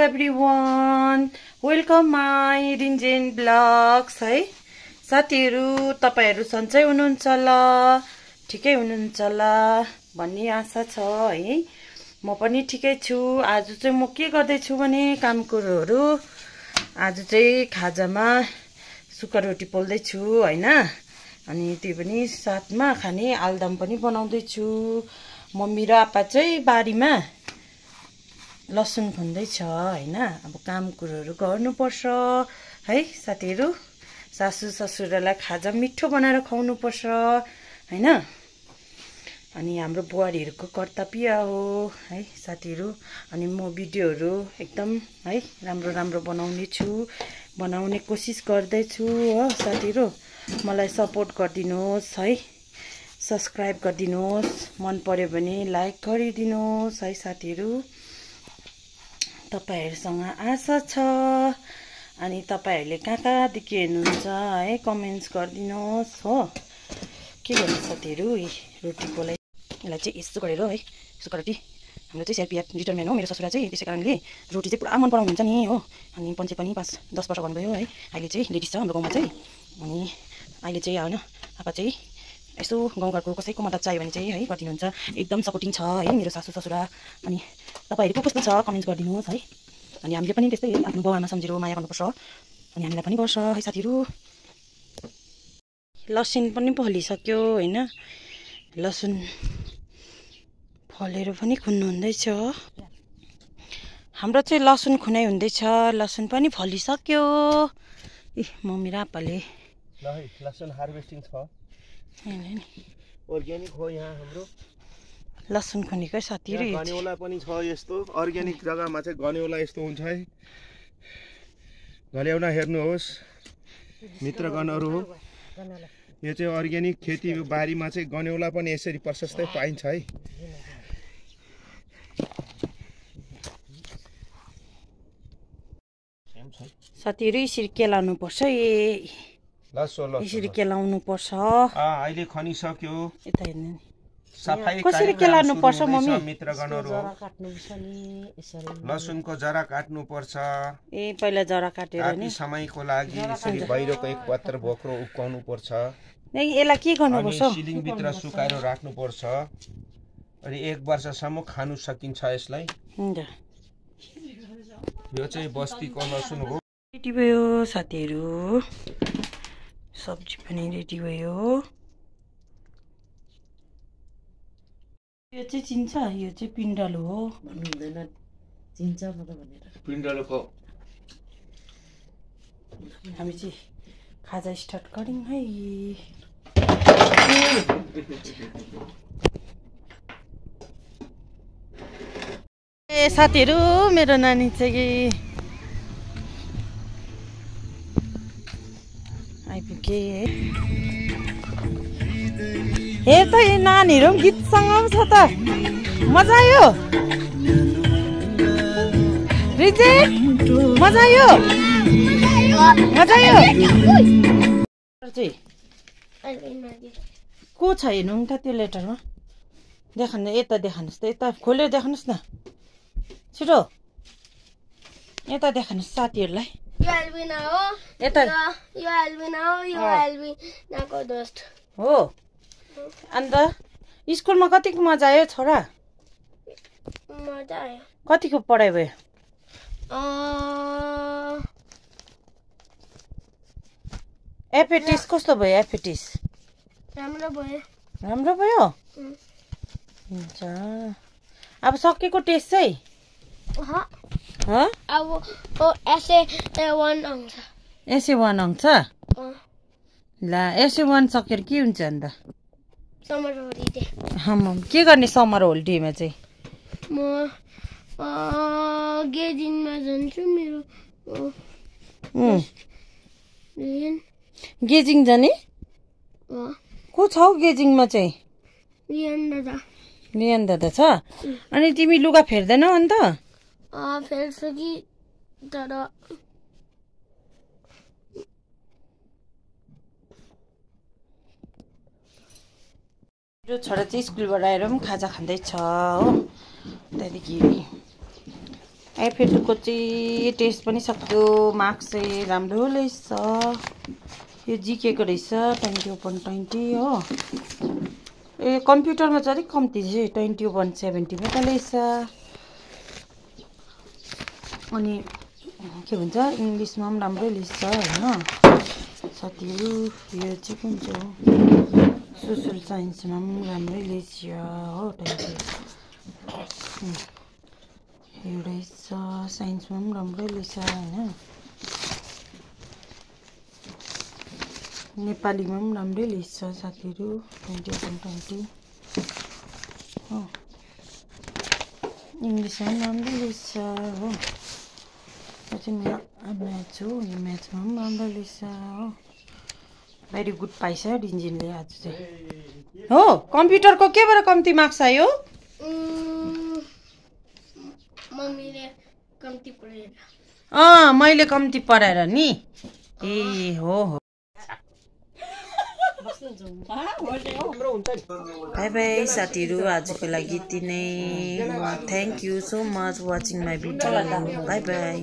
Everyone, welcome my Rinzen blogs है। साथीहरू तपाईहरु सन्चै हुनुहुन्छ होला, ठिकै हुनुहुन्छ होला भन्ने आशा छ है। म पनि ठिकै छु। आज चाहिँ म के गर्दै छु भने काम कुरोहरू आज चाहिँ खाजामा सुक्खा रोटी पोल्दै छु हैन। अनि त्यो पनि साथमा खाने आलुदम पनि बनाउँदै छु। मम्मी र आप्पा चाहिँ बारीमा लसुन खन्दैछ हैन। अब काम कुरोहरू गर्नुपर्छ है साथीहरू। सासू ससुरालाई खाजा मिठो बनाएर खुवाउनु पर्छ हैन। अनि हाम्रो बुहारीहरूको कर्तव्य हो है साथीहरू। अनि म भिडियोहरू एकदम है राम्रो बनाउने छु, बनाउने कोसिस गर्दै छु हो साथीहरू। मलाई सपोर्ट गरिदिनुहोस् है, सब्स्क्राइब गरिदिनुहोस्, मन पर्यो भने लाइक गरिदिनुहोस् है साथीहरू। तपाईहरुसँग आशा छ। अनि तपाईहरुले कहाँदेखि हेर्नुहुन्छ है कमेन्ट्स गरिदिनुहोस् हो। के गर्नु साथीहरू, रोटी पोलाई यसलाई चाहिँ यस्तो गरेर है सुक्खा रोटी। हाम्रो चाहिँ सिआरपिएफ रिटायरमेन्ट हो मेरो ससुरा चाहिँ, त्यसै कारणले रोटी चाहिँ पुरा मन पराउनुहुन्छ नि हो। अनि पञ्चे पनि 5-10 वर्ष गर्नुभयो है। अहिले चाहिँ लेडिज छ हाम्रो गाउँमा चाहिँ। अनि अहिले चाहिँ हैन आप्पा चाहिँ यसो गाउँघरको कसैको मद्दत चाहियो भने चाहिँ है गरिदिनुहुन्छ। एकदम सपोर्टिङ छ है मेरो सासू ससुरा। अनि तपाईहरुको कस्तो छ कमेन्ट्स गरिदिनुहोस् है। अनि हामीले पनि त्यस्तै आफ्नो बाउआमा सम्झेर माया गर्नुपर्छ। अनि हामीलाई पनि गर्छ है साथीहरू। लसुन पनि फलिसक्यो हैन। लसुन फलेर पनि खुन्नु हुँदैछ। हाम्रो चाहिँ लसुन खुनाइ हुँदैछ। लसुन पनि फलिसक्यो। मम्मी र आप्पाले लसुन हार्भेस्टिङ छ हैन। अर्ग्यानिक हो यहाँ हाम्रो लसुन खुनेकै साथीहरु। गनेउला पनि छ यस्तो अर्ग्यानिक जग्गामा चाहिँ गनेउला यस्तो हुन्छ है। गनेउला हेर्नुहोस् मित्रगणहरु हो। यो चाहिँ अर्ग्यानिक खेती बारीमा चाहिँ गनेउला पनि यसरी प्रशस्तै पाइन्छ है। साथीहरु यसरी केलाउनु पर्छ। यसरी केलाउनु पर्छ। अहिले खनिसक्यो। यता हेर्नु नि सफाई कसरी केलाउनु पर्छ मम्मी? मित्रगणहरु लसुनको जरा काट्नु पर्छ। पहिला जरा काटेर नि समयको लागि यसरी बाहिरको एक पत्र भोक्रो उक्काउनु पर्छ। यसलाई के गर्नु पर्छ? सिलिङ भित्र सुकाएर राख्नु पर्छ। अनि 1 वर्षसम्म खानु सकिन्छ यसलाई। यो चाहिँ बस्तीको लसुन हो। रेडी भयो साथीहरु, सब्जी पनि रेडी भयो। यो चाहिँ चिन्छ, यो चाहिँ पिण्डालु हो भन्नु हुँदैन। चिन्छ म त भनेर पिण्डालुको हामी चाहिँ खाजा स्टार्ट गरौँ है। साथीहरु मेरो नानी चाहिँ आइपुगे। हेर त यो नानीहरु गीत सङ्गाउँछ त। मजा आयो रिजे, मजा आयो मजा आयो। को छ हेर्नु त त्यो लेटरमा देखाउनु। यता देखाउनुहोस् त, यता खोलेर देखाउनुहोस् न छिटो। यता देखाउनुहोस् साथीहरूलाई। यो एल्बिना हो। यता यो एल्बिना हो। यो एल्बिनाको दोस्त हो। अन्त स्कुलमा कतिको मजा आयो छोरा? मजा आयो। कतिको पढाइ भयो? एफएटिस कस्तो भयो? एफएटिस राम्रो भयो। राम्रो भयो हुन्छ। अब सकेको टेस्ट चाहिँ अब एसए1 आउँछ। एसए1 आउँछ। ला एसए1 सकेर के हुन्छ अन्त? Summer holiday. के गर्ने समर होलिडेमा चाहिँ? म गेजिङमा जान्छु। मेरो गेजिङ जाने को छ हौ गेजिङमा चाहिँ? लियन दादा छ। अनि तिमी लुगा फेर्दैनौ अन्त? फेर्छु कि तर मेरो छोरा चाहिँ स्कुलबाट आएर पनि खाजा खाँदैछ हो। त्यहाँदेखि एफएटूको चाहिँ टेस्ट पनि सक्यो मार्क्स चाहिँ राम्रो रहेछ यो जिकेको रहेछ 20/20 हो ए कम्प्युटरमा चाहिँ अलिक कम्ती चाहिँ 20/70 मात्रै रहेछ अनि के भन्छ इङ्ग्लिसमा पनि राम्रै रहेछ होइन साथीहरू यो चाहिँ कुन चाहिँ हो सोसल साइन्समा पनि राम्रै रहेछ हो 20 यो रहेछ साइन्समा पनि राम्रै रहेछ होइन नेपालीमा पनि राम्रै रहेछ साथीहरू 20/20 हो इङ्ग्लिसमा पनि राम्रै रहेछ हो यो चाहिँ म्याथ हो यो म्याथमा पनि राम्रो रहेछ हो भेरी गुड पाइछ डिन्जिनले आज चाहिँ हो कम्प्युटरको केबाट कम्ती मार्क्स आयो मम्मीले कम्ती पढाएर मैले कम्ती पढाएर नि ए हो बाई बाई साथीहरू आजको लागि यति नै thank you so much watching my video by by